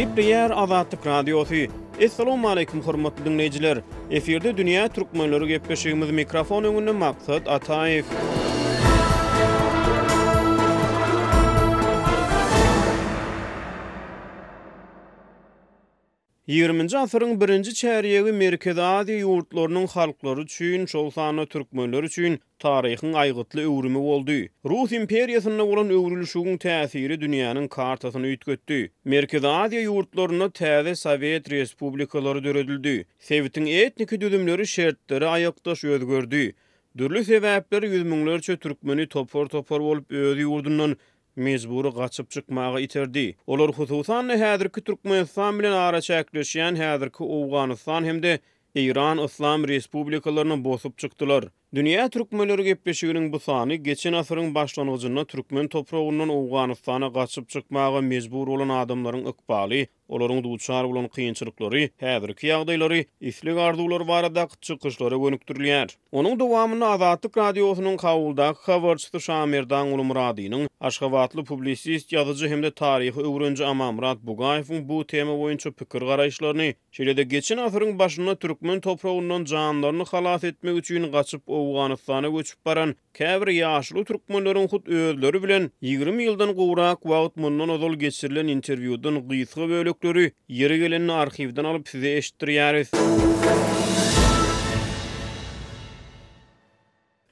Gepleýär Azatlyk Radiosy. Assalamualaikum hormatly diňleýjiler. Efirde dünýä türkmenleri gepleşigimiz mikrofon öňünde Maksat Ataýew. Ýigriminji asyryň birinji çärýegi Merkezi Aziýa ýurtlarynyň halklary üçin, şol sanda türkmenler üçin taryhyň aýgytly öwrümi boldy. Rus imperiýasynda bolan öwrülişigiň täsiri dünýäniň kartasyny üýtgetdi. Merkezi Aziýa ýurtlarynda täze sowet respublikalary döredildi. Sebitiň etniki düzümleri şertlere aýakdaş özgerdi. Dürli sebäpler ýüz müňlerçe türkmeni topar-topar bolup öz ýurdundan mejbury gaçyp çykmaga iterdi. Olar hususan-da häzirki Türkmenistan bilen araçäkleşýän häzirki Owganystan hem-de Eýran Yslam Respublikalaryna bosup çykdylar. Dünýä türkmenleri gepleşiginiň bu sany geçen asyryň başlangyjynda türkmen topragyndan Owganystana gaçyp çykmaga mejbur bolan adamlaryň ykbaly, olaryň duçar bolan kynçylyklary, häzirki ýagdaýlary, isleg-arzuwlary baradaky çykyşlara gönükdirilýär. Onuň dowamynda Azatlyk Radiosynyň Kabuldaky habarçysy Şamerdan Gulumyradynyň, aşgabatly publisist ýazyjy hem-de taryhy öwreniji Amanmyrat Bugaýewiň bu tema boýunça pikir-garaýyşlaryny, şeýle-de geçen asyryň başynda türkmen topragyndan janlaryny halas etmek üçin gaçyp Owganystana göçüp baran Käbir ýaşuly türkmenleriň hut özleri bilen 20 ýyldan gowrak wagt mundan ozal geçirilen interwýudan gysga bölekleri ýeri gelende arhiwden alyp size eşitdirýäris.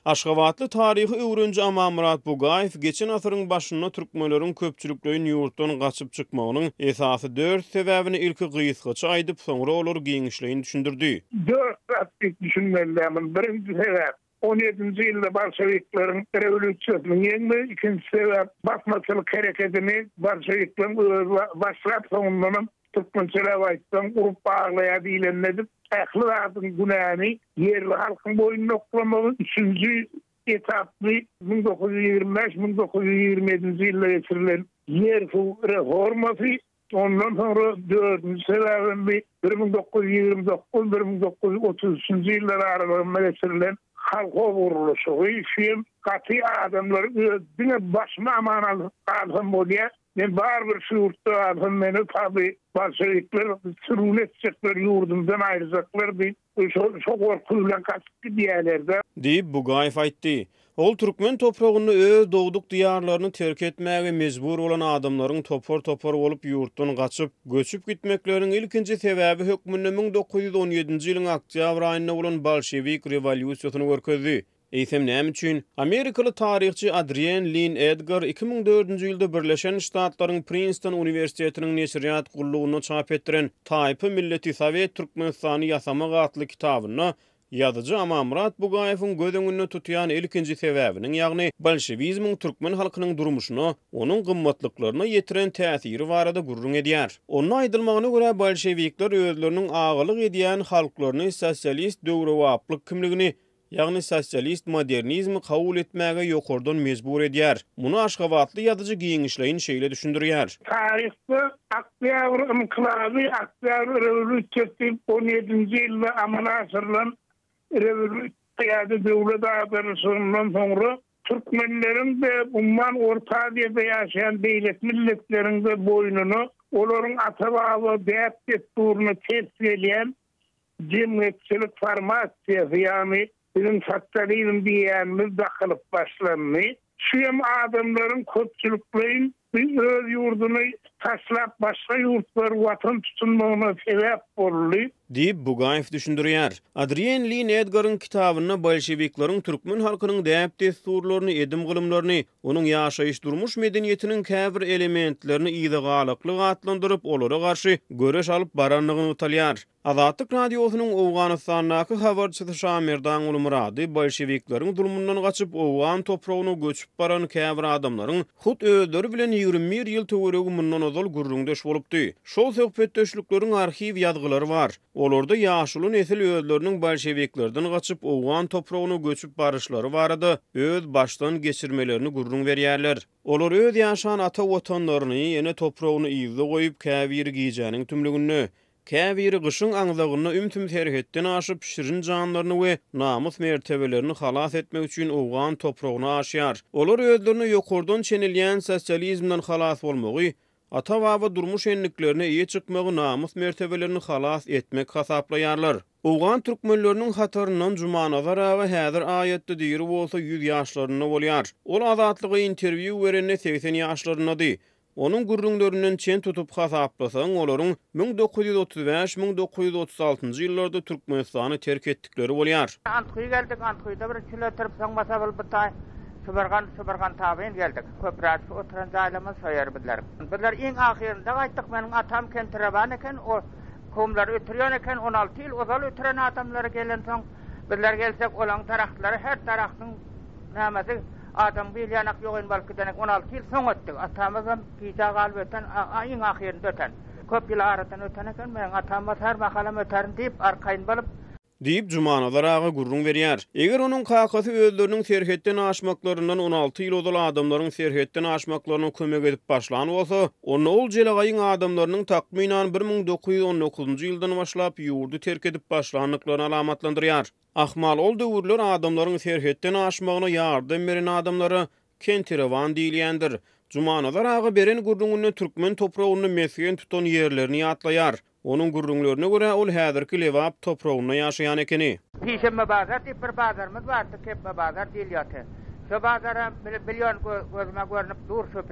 Aşgabatly taryhy öwreniji Amanmyrat Bugaýew geçen asyryň başynda türkmenleriň köpçülikleýin ýurtdan gaçyp çykmagynyň esasy dört sebäbini ilki gysgaça aýdyp, soňra olary giňişleýin düşündirdi. Dört zat diýip düşünmeli däl muny. Birinji sebäp, On ýedinji ýylda bolşewikleriň rewolýusiýasynyň ýeňmegi, ikinji sebäp basmaçylyk herekedini bolşewikleriň özi başlap, soňundanam türkmençeläp aýtsaň urup baglaýar diýlenini edip, ähli zadyň günäni ýerli halkyň boýnuna oklamagy, üçünji etaply 1925, 1927-nji ýylda geçirilen ýer-suw reformasy, Ondan soňra dördünji sebäbem bi 1929, 1933-nji ýyllar aralygynda geçirilen kolhoz gurluşygy. Şu hem gaty adamlar öz diňe başymy aman alyp galsam bolýar. Men barybir şu ýurtda galsam meni taby bolşewikler sürgün etjekler, ýurdumdan aýyrjaklar diýip, Şol şo gorky bilen gaçyp gidýärler-de. Diýip, Bugaýew aýtdy. Ol türkmen topragynda öz dogduk diýarlaryny terk etmäge mejbur bolan adamlaryň topar-topar bolup ýurtdan gaçyp, göçüp gitmekleriniň ilkinji sebäbi hökmünde 1917-nji ýylyň oktýabr aýynda bolan bolşewik rewolýusiýasyny görkezdi. Eýsem näme üçin? Amerikaly taryhçy Adrienn Lin Edgar 2004-nji ýylda Birleşen Ştatlaryň Prinston uniwersitetiniň neşirýat gullugynda çap etdiren Taýpa milleti Sowet Türkmenistany ýasamak atly kitabynda ýazyjy Amanmyrat Bugaýewiň göz öňünde tutýan ilkinji sebäbiniň, ýagny bolşewizmiň türkmen halkynyň durmuşyna, onuň gymmatlyklaryna ýetiren täsiri barada gürrüň edýär. Onda aýdylmagyna görä, bolşewikler özleriniň agalyk edýän halklaryny sosialist döwrebaplyk kimligini ýagny sosialist modernizmi kabul etmäge ýokardan mejbur edýär. Muny aşgabatly ýazyjy giňişleýin şeýle düşündirýär. Taryhda Oktýabr ynkylaby, Oktýabr rewolýusiýasy diýip on ýedinji ýylda amala aşyrylan rewolýusiýa ýa-da döwlet agdarylyşygyndan soňra türkmenleriň-de, umuman Orta Aziýada ýaşaýan beýleki milletleriň-de boýnuna olaryň ata-baba däp-dessuryna ters gelýän Jemgyýetçilik formasiýasy, ýagny biziň sosializm diýýänimiz dakylyp başlandy. Şu hem adamlaryň köpçülikleýin öz ýurduny taşlap başga ýurtlary watan tutunmagyna sebäp boldy. Diýip, Bugaýew düşündirýär. Adrienn Lin Edgaryň kitabynda bolşewikleriň türkmen halkynyň däp-dessurlaryny, edim-gylymlaryny, onuň ýaşaýyş-durmuş medeniýetiniň käbir elementlerini yzagalaklyk atlandyryp, olara garşy göreş alyp barandygy nygtalýar. Azatlyk Radiosynyň Owganystandaky habarçysy Şamerdan Gulmyrady bolşewikleriň zulmundan gaçyp, owgan topragyna göçüp baran käbir adamlaryň hut özleri bilen 21 ýyl töweregi mundan ozal gürrüňdeş bolupdy. Şol söhbetdeşlikleriň arhiw ýazgylary bar. Olarda ýaşuly nesil özleriniň bolşewiklerden gaçyp, owgan topragyna göçüp baryşlary barada öz başdan geçirmelerini gürrüň berýärler. Olar öz ýaşan ata Watanlaryny, ene topragyny yzda goýup, käbiri gijäniň tümlüginde, käbiri gyşyň aňzagynda ümsüm serhetden aşyp, şirin janlaryny we namys-mertebelerini halas etmek üçin owgan topragyna aşýar. Olar özlerine ýokardan çenelýän sosializmden halas bolmagy, Ata-baba durmuş endiklerine eýe çykmagy namys-mertebelerini halas etmek hasaplaýarlar. Owgan türkmenleriniň hataryndan Jumanazar aga häzir aýatda diri bolsa ýüz ýaşlarynda bolýar. Ol Azatlyga interwýu berende 80 ýaşlaryndady. Onuň gürrüňlerinden çen tutup hasaplasaň, olaryň 1935, 1936-njy ýyllarda Türkmenistany terk etdikleri bolýar. Antguýy geldik, Antguýyda bir çil ötürip, soň bolsa bir bu taý Şubargan, Şubargan tabyn geldik. Köpräk şu oturan jaýlarymyz şo ýer bizleriň. Bizler iň ahyrynda gaýtdyk, meniň atam kentireban eken, o Kumlary ötürýän eken, 16 ýyl ozal ötüren adamlary gelensoň, bizler gelsek, olaň daragtlary, her daragtyň nämesi, adam bilýänak ýogyn bolup giden eken, 16 ýyl soň ötdük. Atamyzam gijä galyp öten, iň ahyrynda öten. Köp ýyl aradan öten eken, meniň atam bolsa her mahalam öterin diýip, arkaýyn bolup, Diýip, Jumanazar aga gürrüň berýär. Eger onuň kakasy özleriniň serhetden aşmaklaryndan 16 ýyl ozal adamlaryň serhetden aşmaklaryna kömek edip başlan bolsa, onda ol jelegaýyň adamlarynyň takmynan 1919-njy ýyldan başlap ýurdy terk edip başlandyklaryny alamatlandyrýar. Ahmal ol döwürler adamlaryň serhetden aşmagyna ýardam beren adamlara kentirewan diýilýändir. Jumanazar aga beren gürrüňinde türkmen topragynda mesgen tutan ýerlerini ýatlaýar. Onuň gürrüňlerine görä, ol häzirki Lebap topragynda ýaşaýan ekeni. Sişenbe bazar diýip bir bazarymyz bardy, kepbe bazar diýilýärdi. Şo bazara bilýän gözüme görnüp dur şo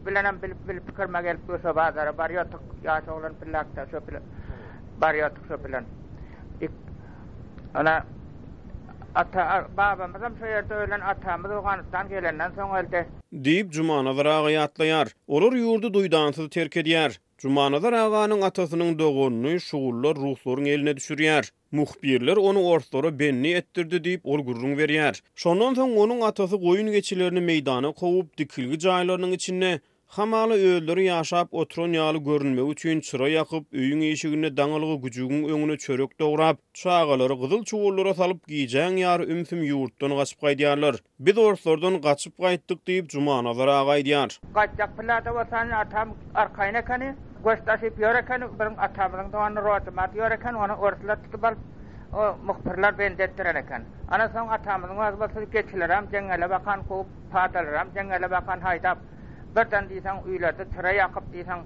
bilenem bilip bilip pikirime gelip dur şo bazara barýardyk ýaş oglan pillakda şo barýardyk şo bilen. Ana ata babamyzam şo ýerde ölen atamyz Owganystan gelenden soň öldi. Diýip, Jumanazar aga ýatlaýar. Olar ýurdy duýdansyz terk edýär. Jumanazar aganyň atasynyň doganyny şugullar ruslaryň eline düşürýär. Muhbirler ony orslara bendi etdirdi diýip, ol gürrüň berýär. Şondan soň onuň atasy goýun-geçilerini meýdana kowup, dikilgi jaýlarynyň içinde, hamala özleri ýaşap oturan ýaly görünmegi üçin çyra ýakyp, öýüň işiginde daňylgy güjügiň öňüne çörek dograp, çagalary gyzyl çuwallara salyp, gijäň ýary ümsüm ýurtdan gaçyp gaýdýarlar. Biz orslardan gaçyp gaýtdyk diýip, Jumanazar aga aýdýar. Gaýtjak pillada bolsa indi atam arkaýyn ekeni, göç daşyp ýör ekeni, biziň atamyzyň dogany Rozymat ýör eken, ony orslar tutup alyp, o muhbirler bendi etdiren eken. Ana soň atamyzyň özi bolsa geçilerem jeňňele bakan kowup, padalaram jeňňele bakan haýdap, birden diýseň öýlerde çyra ýakyp diýseň,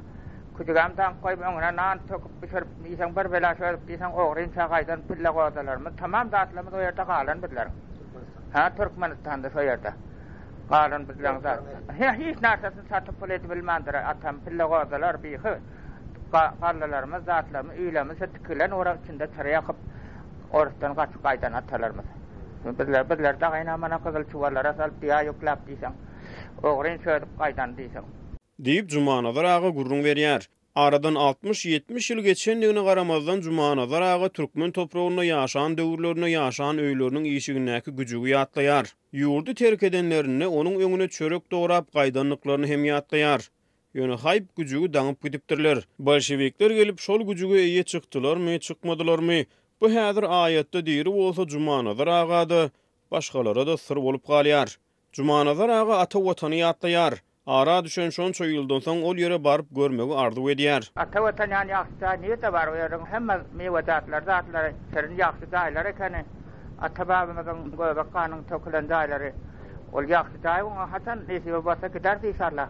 küjügem daňyp goýup, öňüne nan töküp bişirip diýseň bir bela çözüp diýseň ogrynça gaýdan pille gozalarymyz, tamam zatlarymyz o ýerde galan bizleriň. Hä Türkmenistanda şo ýerde galan bizleň zat. Hä hiç narsesini satyp pul edibilmändir atam pille gozalar bihy gallalarymyz zatlarymyz öýlerimiz şo tikilen ora içinde çyra ýakyp orusdan gaçyp gaýdan atalarymyz. Bizler bizler dagyna mana gyzyl çuwallara salyp düýä ýükläp diýseň ogryn çözüp gaýdan diýseň. Diýip, Jumanazar aga gürrüň berýär. Aradan altmyş-ýetmiş ýyl geçendigine garamazdan, Jumanazar aga türkmen topragynda ýaşan döwürlerinde ýaşan öýleriniň işigindäki güjügi ýatlaýar. Ýurdy terk edenlerinde onuň öňüne çörek dograp gaýdandyklaryny hem ýatlaýar. Ýöne haýp, güjügi daňyp gidipdirler. Bolşewikler gelip, şol güjüge eýe çykdylarmy, çykmadylarmy, bu häzir aýatda diri bolsa Jumanazar aga-da, başgalara-da syr bolup galýar. Jumanazar aga ata Watany ýatlaýar. Ara düşen şonça ýyldan soň ol ýere baryp görmegi arzuw edýär. Ata Watan ýaly ýagşy jaý nirde bar? O ýeriň hemme miwejatlary, zatlary şirin ýagşy jaýlar ekeni. Ata-babamyzyň göbek ganyň tökülen jaýlary. Ol ýagşy jaý oňa haçan nesibe bolsa gideris işalla.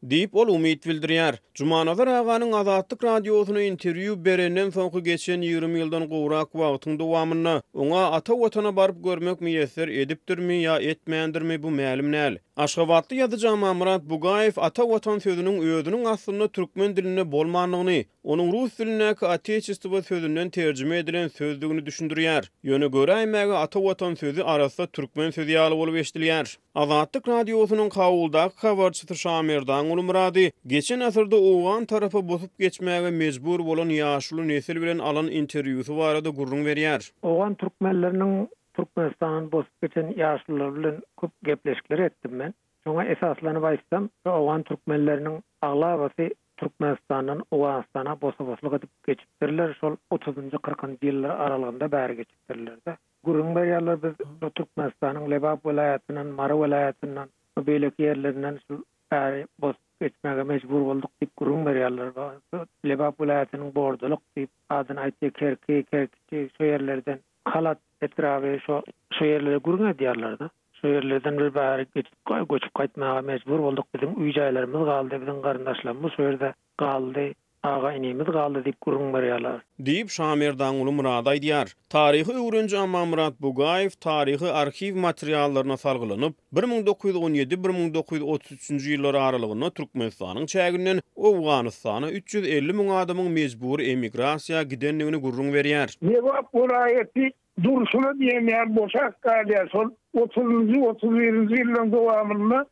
Diýip, ol umyt bildirýär. Jumanazar aganyň Azatlyk Radiosyna interwýu berenden soňky geçen 20 ýyldan gowrak wagtyň dowamynda oňa ata Watana baryp görmek miýesser edipdirmi ýa etmändirmi, bu mälim däl. Aşgabatly ýazyjy Amanmyrat Bugaýew ata Watan sözüniň özüniň aslynda türkmen dilinde bolmandygyny, onuň rus dilindäki oteçestwo sözünden terjime edilen sözdügini düşündirýär. Ýöne göräýmäge ata Watan sözi arassa türkmen sözi ýaly bolup eşidilýär. Azatlyk Radiosynyň Kabuldaky habarçysy Şamerdan Gulmyrady geçen asyrda owgan tarapa bosup geçmäge mejbur bolan ýaşuly nesil bilen alan interwýusy barada gürrüň berýär. Owgan türkmenleriniň Türkmenistandan bosup geçen ýaşululary bilen köp gepleşikler etdim men. Şoňa esaslanyp aýtsam, şu owgan türkmenleriniň aglabasy Türkmenistandan Owganystana bosa-boslyk edip geçipdirler, şol otuzynjy, kyrkynjy ýyllar aralygynda bäri geçipdirler-de. Gürrüň berýärler, biz şu Türkmenistanyň Lebap welaýatyndan, Mary welaýatyndan we beýleki ýerlerinden şu bäri bosup geçmäge mejbur bolduk diýip gürrüň berýärler. Lebap welaýatynyň Bordulyk diýip adyny aýtdy, Kerki, Kerkiçi şo ýerlerden, Halat etraby şo şo ýerlere gürrüň edýärler-de. Şo ýerlerden bir bärik geçip göçüp gaýtmaga mejbur bolduk. Biziň öý-jaýlarymyz galdy, biziň garyndaşlarymyz şo ýerde galdy, aga-inimiz galdy diýip gürrüň berýärler. Diýip, Şamerdanguly Myrady aýdýar. Taryhy öwreniji Amanmyrat Bugaýew taryhy arhiw materiallaryna salgylanyp, 1917, 1933-nji ýyllar aralygynda Türkmenistanyň çäginden Owganystana 350 müň adamyň mejbury emigrasiýa gidendigini gürrüň berýär. Lebap welaýaty durşuna diýen ýaly boşap galýar. Şol otuzynjy, otuz birinji ýyllaryň dowamynda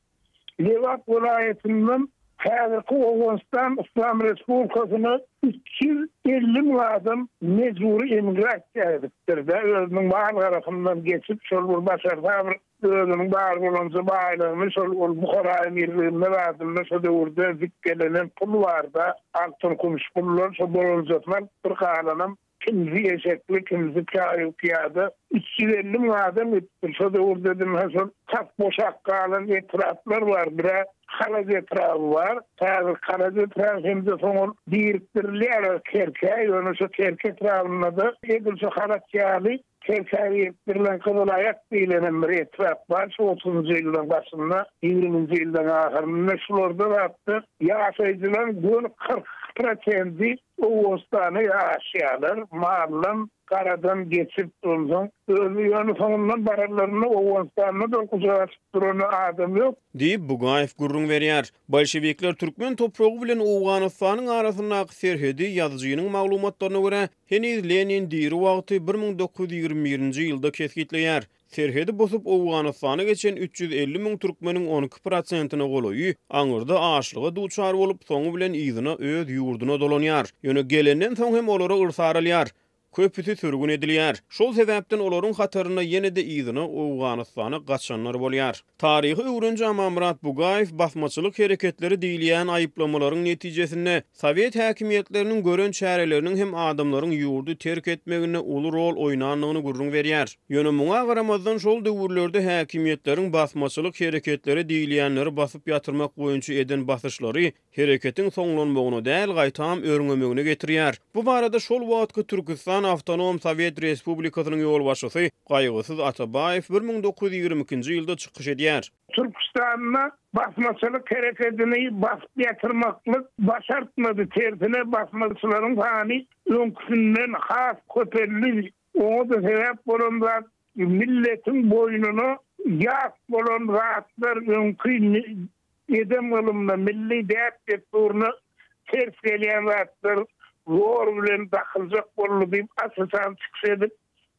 Lebap welaýatyndan häzirki Owganystan Yslam Respublikasyna 350 müň adam mejbury emigrasiýa edipdir-de, özüniň mal-garasyndan geçip, şol bir başarsa bir özüniň bar bolanja baýlygyny şol ol Buhara emirliginde zadynda şo döwürde zikgelenen pul barda, altyn-kümüş pullar şo bolanjasyny alypdyr, galanam Kimsi eşekli, kimsi çaýu-pyýada. 350 müň adam gitdi. Şo döwürde diňe şol tas boşap galan etraplar bar. Bir-ä Halaç etraby bar. Häzir Halaç etraby hem-de soň ol birikdirilýär Kerkä. Ýöne şo Kerki etrabynda-da edil şo Halaç ýaly Kerkä birikdirilen Gyzylaýak diýlen hem bir etrap bar. Şu otuzynjy ýyllaryň başynda, ýigriminji ýyllaryň ahyrynda şularda zatda ýaşaýjylaryň göni 42 prosendi Owganystana ýaşaýarlar, maldan, garadan geçip, onsoň özi ýöne soňundan baranlarynda Owganystanda-da gujak açyp duran adam ýok. Diýip, Bugaýew gürrüň berýär. Bolşewikler türkmen topragy bilen Owganystanyň arasyndaky serhedi, ýazyjynyň maglumatlaryna görä, heniz Lenin diri wagty 1921-nji ýylda kesgitleýär. Serhedi bosup Owganystana geçen 350 müň türkmeniň 12 prosentine golaýy aňyrda açlyga duçar bolup, soňy bilen yzyna öz ýurduna dolanýar. Ýöne gelenden soň hem olara yrsaralýar. Köpüsi sürgün edilýär. Şol sebäpden olaryň hatarynda ýene-de yzyna Owganystana gaçanlar bolýar. Taryhy öwreniji Amanmyrat Bugaýew basmaçylyk hereketleri diýilýän aýyplamalaryň netijesinde sowet häkimiýetleriniň gören çäreleriniň hem adamlaryň ýurdy terk etmeginde uly rol oýnandygyny gürrüň berýär. Ýöne muňa garamazdan şol döwürlerde häkimiýetleriň basmaçylyk hereketleri diýilýänleri basyp ýatyrmak boýunça eden basyşlary hereketiň soňlanmagyna däl, gaýtam örňemegine getirýär. Bu barada şol wagtky Türküstan Awtonom Sowet Respublikasynyň ýolbaşçysy Gaýgysyz Atabaýew 1922-nji ýylda çykyş edýär. Türküstanda basmaçylyk herekedini basyp ýatyrmaklyk başartmady, tersine basmaçylaryň sany öňküsinden has köpeldi. Oňa-da sebäp bolan zat milletiň boýnuna ýat bolan zatlar öňki Edem-gylymyna, milli däp-dessuryna ters gelýän zatlar zor bilen dakyljak boldy diýip, aç-açan çykyş edip,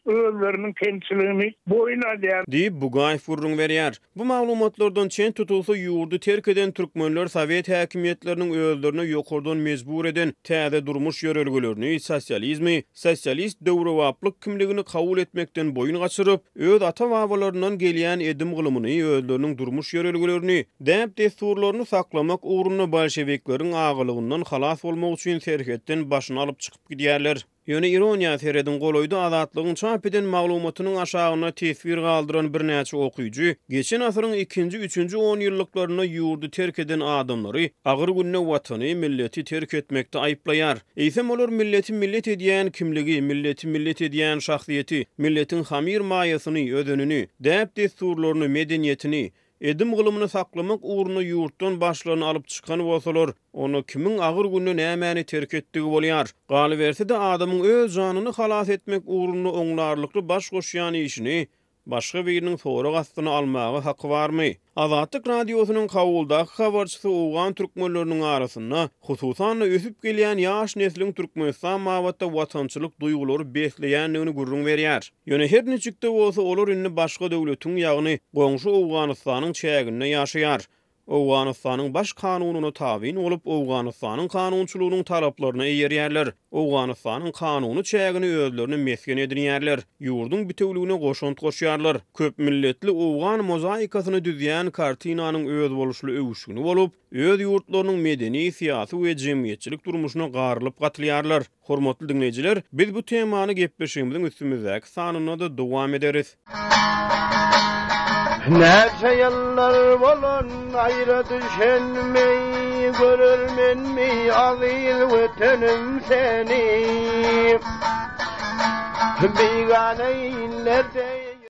özleriniň kemçiligini boýun alýar. Diýip, Bugaýew gürrüň berýär. Bu maglumatlardan çen tutulsa, ýurdy terk eden türkmenler sowet häkimiýetleriniň özlerine ýokardan mejbur eden täze durmuş ýörelgelerini, sosializmi, sosialist döwrebaplyk kimligini kabul etmekden boýun gaçyryp, öz ata-babalaryndan gelýän edim-gylymyny, özleriniň durmuş ýörelgelerini, däp-dessurlaryny saklamak ugrunda bolşewikleriň agalygyndan halas bolmak üçin serhetden başyny alyp çykyp gidýärler. Ýöne ironiýa serediň, golaýda Azatlygyň çap eden maglumatynyň aşagynda teswir galdyran birnäçe okyjy geçen asyryň ikinji, üçünji onýyllyklarynda ýurdy terk eden adamlary agyr günde watany, milleti terk etmekde aýyplaýar. Eýsem olar milleti millet edýän kimligi, milleti millet edýän şahsyýeti, milletiň hamyr-maýasyny, özenini, däp-dessurlaryny, medeniýetini, edim-gylymyny saklamak ugrunda ýurtdan başlaryny alyp çykan bolsalar, onda kimiň agyr günde nämäni terk etdigi bolýar? Galyberse-de, adamyň öz janyny halas etmek ugrunda oňlarlykly baş goşýan işini Başga biriniň sorag astyna almaga haky barmy? Azatlyk Radiosynyň Kabuldaky habarçysy owgan türkmenleriniň arasynda, hususan-da, ösüp gelýän ýaş nesliň Türkmenistan babatda watançylyk duýgulary besleýändigini gürrüň berýär. Ýöne her niçik-de bolsa, olar indi başga döwletiň, ýagny goňşy Owganystanyň çäginde ýaşaýar. Owganystanyň Baş kanunyna tabyn bolup, Owganystanyň kanunçylygynyň talaplaryna eýerýärler, Owganystanyň kanuny çägini özlerine mesgen edinýärler, ýurduň bitewüligine goşant goşýarlar. Köpmilletli owgan mozaikasyny düzýän kartinanyň özboluşly öwüşgini bolup, öz ýurtlarynyň medeni, syýasy we jemgyýetçilik durmuşyna garylyp-gatylýarlar. Hormatly diňleýjiler, biz bu temany gepleşigimiziň üstümizdäki sanynda-da dowam ederis. Näçe ýyllar bolan aýra düşenimi, Görermenmi aziz Wetenim seni. Bigana illerde.